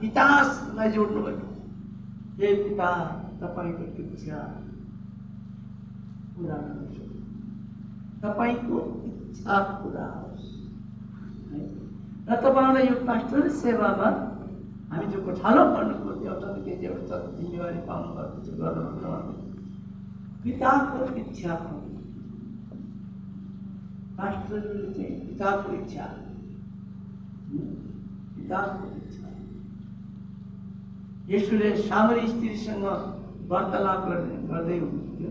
पितालाई जोड्नु भयो। हे पिता, तपाईको इच्छा पूरा गर्नुहोस्, तपाईको इच्छा पूरा होस्। र तपाईलाई यो पास्टोरल सेवामा हामी जो कोठालो पर्नुको एउटा जिम्मेवारी पाउनु भएको छ गर्नु पिताको इच्छा हो। पास्टरले चाहिँ पिताको इच्छा, पिताको इच्छा। यसुले सामरी स्त्रीसँग वार्तालाप गर्दै हुनुहुन्थ्यो।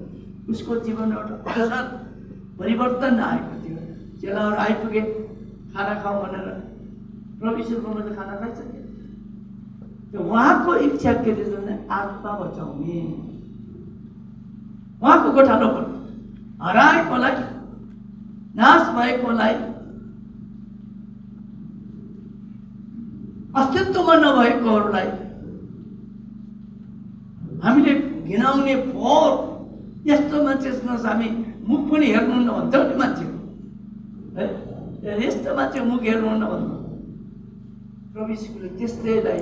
उसको जीवनमा एउटा असल परिवर्तन आएको थियो। चेलाहरू आइपुगे खाना खाऊ भनेर, प्रभु यीशुले खाना खाइसके। त्यो उहाँको इच्छा के थियो भने आत्मा बचाउने, उहाँको गोठालो पर्नु, हराएकोलाई, नाश भएकोलाई, अस्तित्वमा नभएकोहरूलाई हामीले घिनाउने फोहोर यस्तो मान्छेसँग हामी मुख पनि हेर्नुहुन्न भन्छौँ नि मान्छे है, यस्तो मान्छे मुख हेर्नुहुन्न भन्नु। प्रभु यीशुले त्यस्तैलाई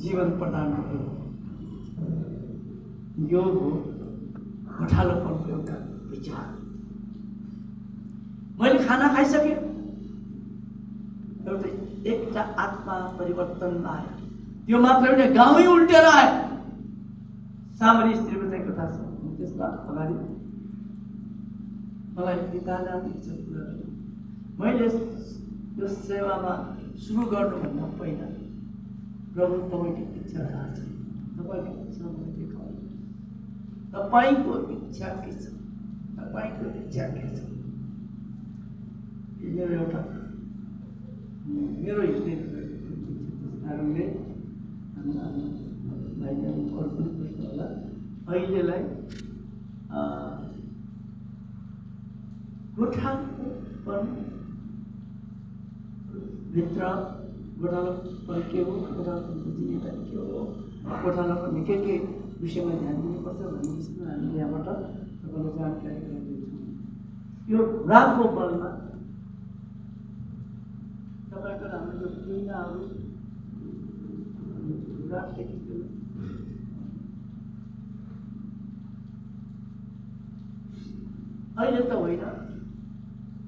जीवन प्रदान गर्यो। यो हो गोठालोपनको एउटा विचार। मैले खाना खाइसकेँ, एउटा एकटा आत्मा परिवर्तन आयो। त्यो मात्र होइन, गाउँै उल्टेर आयो। सामरी स्त्रीको चाहिँ कथा छ। त्यसमा अगाडि मलाई पिताले इच्छा पुरा गर्यो। मैले यो सेवामा सुरु गर्नुभन्दा पहिला प्रभु तपाईँको इच्छा थाहा छ, तपाईँको इच्छा मलाई देखाउनु, तपाईँको इच्छा के छ, तपाईँको इच्छा के छ। मेरो एउटा मेरो हृदय कारणले भाइले अरू पनि प्रश्न होला। अहिलेलाई गोठालोभित्र गोठालोपन के हो, गोठालोपनको जिम्मेदारी के हो, गोठालोपन के विषयमा ध्यान दिनुपर्छ भन्ने विषयमा हामीले यहाँबाट तपाईँलाई जानकारी गराउँदैछौँ। यो रातको बलमा तपाईँको हाम्रो पिँढाहरू अहिले त होइन,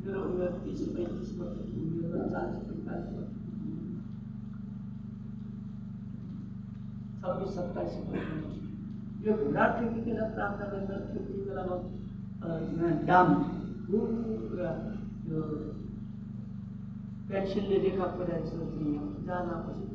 मेरो उमेर 30-35 वर्ष, 40-45 वर्ष, 26-27 वर्ष। यो घुँडा टेकिकन प्राप्त गरेर त्यति बेलामा डाम पुरा यो पेन्सिलले रेखा परेको छ, जाँदा पछि